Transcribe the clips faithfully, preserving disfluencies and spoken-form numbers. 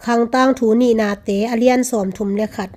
Khangtangthu nihnate a lian sawmthum le khat.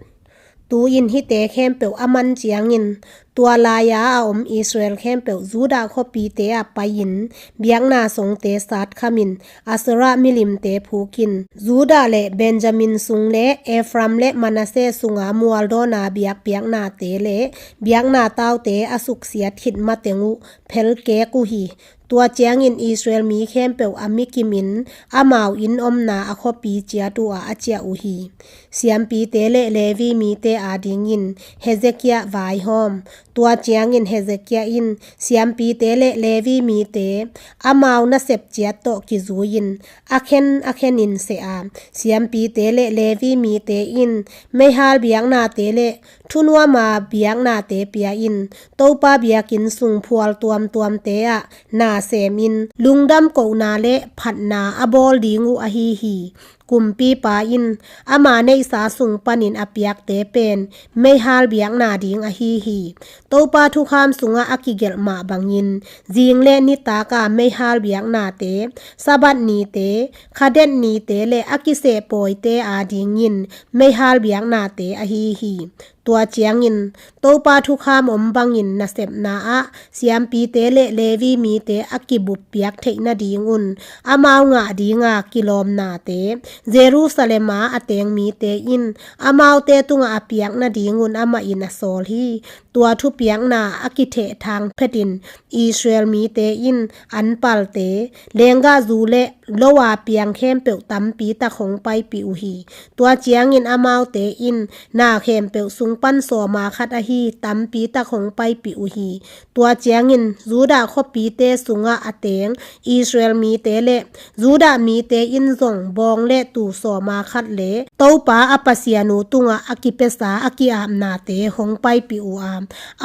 Tu-in hihte khempeuh a man ciangin, tua lai-a a om Israel khempeuh Judah khuapite ah pai-in, biakna songte satkhamin, Asherah milimte phukin, Judah le Benjamin sung le Ephraim le Manasseh sunga mualdawna biakpiaknate le biakna taute a suksiat khit mateng uh phelkek uh hi. Tua ciangin Israel mi khempeuh a mikimin amau inn omna a khuapi ciat uhah a ciah uh hi. Siampite le Levi mite adingin Hezekiah vaihawm. Tua ciangin Hezekiah in siampite le Levi mite amau nasep ciat tawh kizui-in a khen a khenin seh a, siampite le Levi mite in meihal biaknate le thunuama biaknate pia-in, Topa biakinn sung phual tuamtuamte ah na semin, lungdam kohna le phatna a bawl ding uh ahi hi. Kumpipa in ama neihsa sung panin a piakte pen meihal biakna ding ahi hi. Topa thukham sungah a kigelh mah bangin, zing le nitak a meihal biaknate, Sabbath nite, khadet nite le a kiseh pawite adingin meihal biaknate ahi hi. Tua ciangin Topa thukham om bangin nasepna ah siampite le Levi mite a kibuppiak theih nadingun amau ngah dinga kilawmnate Jerusalem a a teng mite in amaute tungah a piak nadingun amah in a sawl hi. Tua thupiakna a kithehthang phetin Israel mite in an palte, lenggahzu le lo a piang khempeuh tampi tak hong paipih uh hi. Tua ciangin amaute in na khempeuh sung pan sawma khat ahi tampi tak hong paipih uh hi. Tua ciangin Judah khuapite sungah a teng Israel mite le Judah mite in zong bawng le tuu sawma khat le Topa a Pasian uh tungah a kipiasa a ki-apnate hong paipih uh a,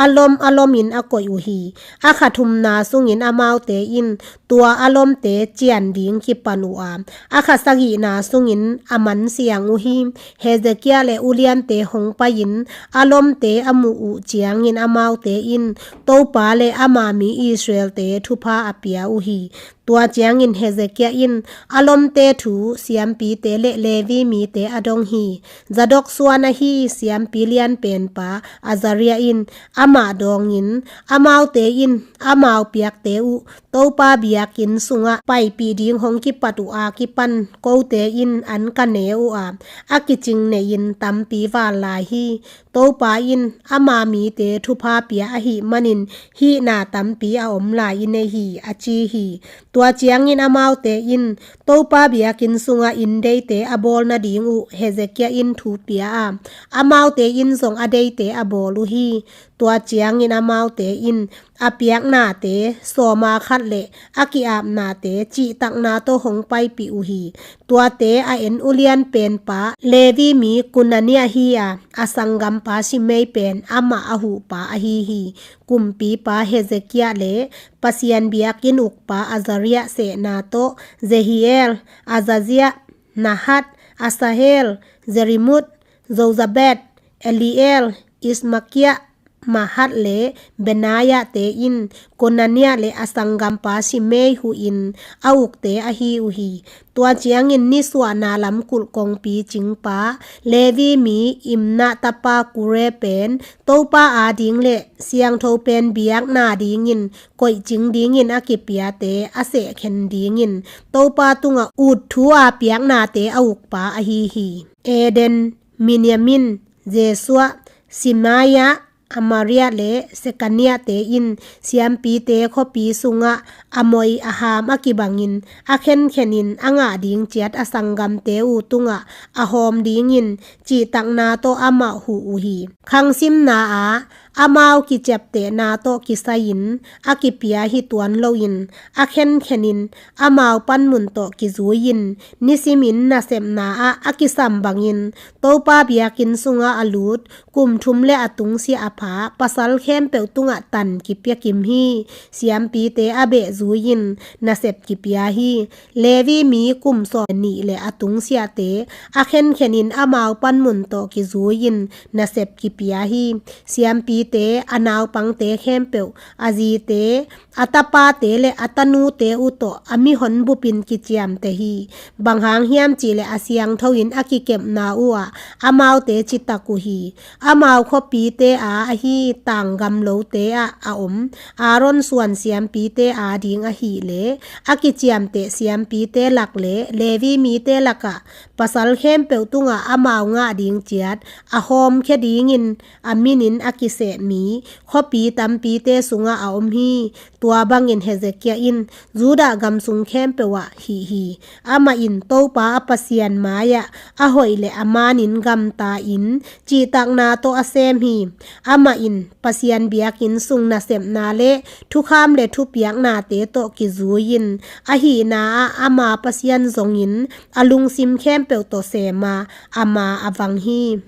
a lom a lomin a koih uh hi. A kha thumna sungin amaute in tua a lomte cian ding kipan uh a, a kha sagihna sungin a mansiang uh hi. Hezekiah le uliante hong pai-in a lomte a muh uh ciangin amaute in Topa le ama mi Israelte thupha a pia uh hi. Tua ciangin Hezekiah in a lomte thu siampite le Levi mite a dong hi. Zadok suan ahi siampi lianpenpa Azariah in amah dawngin, amaute in amau piakte uh Topa biakinn sungah paipih ding hong kipat uh a kipan kote in an ka ne uh a, a kicing nei-in tampi val lai hi. Topa in ama mite thupha pia ahih manin hihna tampi a om lai i nei hi, a ci hi. Tua ciangin amaute in Topa biakinn sungah inn deite a bawl nading uh Hezekiah in thu pia a, amaute in zong a deite a bawl uh hi. Tua ciangin amaute in a piaknate sawma khat le a ki-apnate cihtakna tawh hong paipih uh hi. Tuate a en ulianpenpa Levi mi Konaniah hi a, a sanggampa Simei pen amah a huhpa ahi hi. Kumpipa Hezekiah le Pasian biakinn ukpa Azariah sehna tawh Jehiel, Azaziah, Nahat, Asahel, Jerimot, Jozabad, Eliel, Ismakiah, Mahat le Benaiah te in Konaniah le a sanggampa Simei huhin a ukte ahi uh hi. Tua ciangin nisuahna lamkulh kongpi cingpa Levi mi Imnah tapa Kore pen Topa ading le siangtho pen biakna dingin koihcing dingin a kipiate a sehkhen dingin Topa tungah ut thu a piaknate a ukpa ahi hi. Eden, Miniamin, Jesua, Simaiah, Amariah le Sekaniah te in siampite khuapi sungah a moi a ham a kibangin a khenkhenin a ngah ding ciat a sanggamte uh tungah a hawm dingin cihtakna tawh amah huh uh hi. Khangsimna ah amau kiciaptehna tawh kisai-in a kipia hi tuan loin a khenkhenin amau panmun tawh kizui-in nisimin nasepna ah a kisam bangin Topa biakinn sungah a lut kum thum le a tungsiah a pha pasal khempeuh tungah tan kipia kim hi. Siampite a beh zui-in nasep kipia hi. Levi mi kum sawm nih le a tungsiahte a khenkhenin amau panmun tawh kizui-in nasep kipia hi. Siampi te, a naupangte khempeuh, a zite, a tapate le a tanute uh tawh a mihon bupin kiciamteh hi. Bang hang hiam cihleh a siangtho-in a kikepna uhah amaute citak uh hi. Amau khuapite a ahi tang gamlote ah a om Aaron suan siampite ading ahih leh a kiciamteh siampite lak le Levi mite lakah pasal khempeuh tungah amau ngah ding ciat a hawmkhia dingin a minin a kiseh mi khuapi tampite sungah a om hi. Tua bangin Hezekiah in Judah gam sung khempeuh ah hih hi. Amah in Topa a Pasian mai-ah a hoih le a manin gamta-in cihtakna tawh a sem hi. Amah in Pasian biakinn sung nasepna le thukham le thupiaknate tawh kizui-in a hihna ah ama Pasian zongin a lungsim khempeuh tawh sem a, ama a vang hi.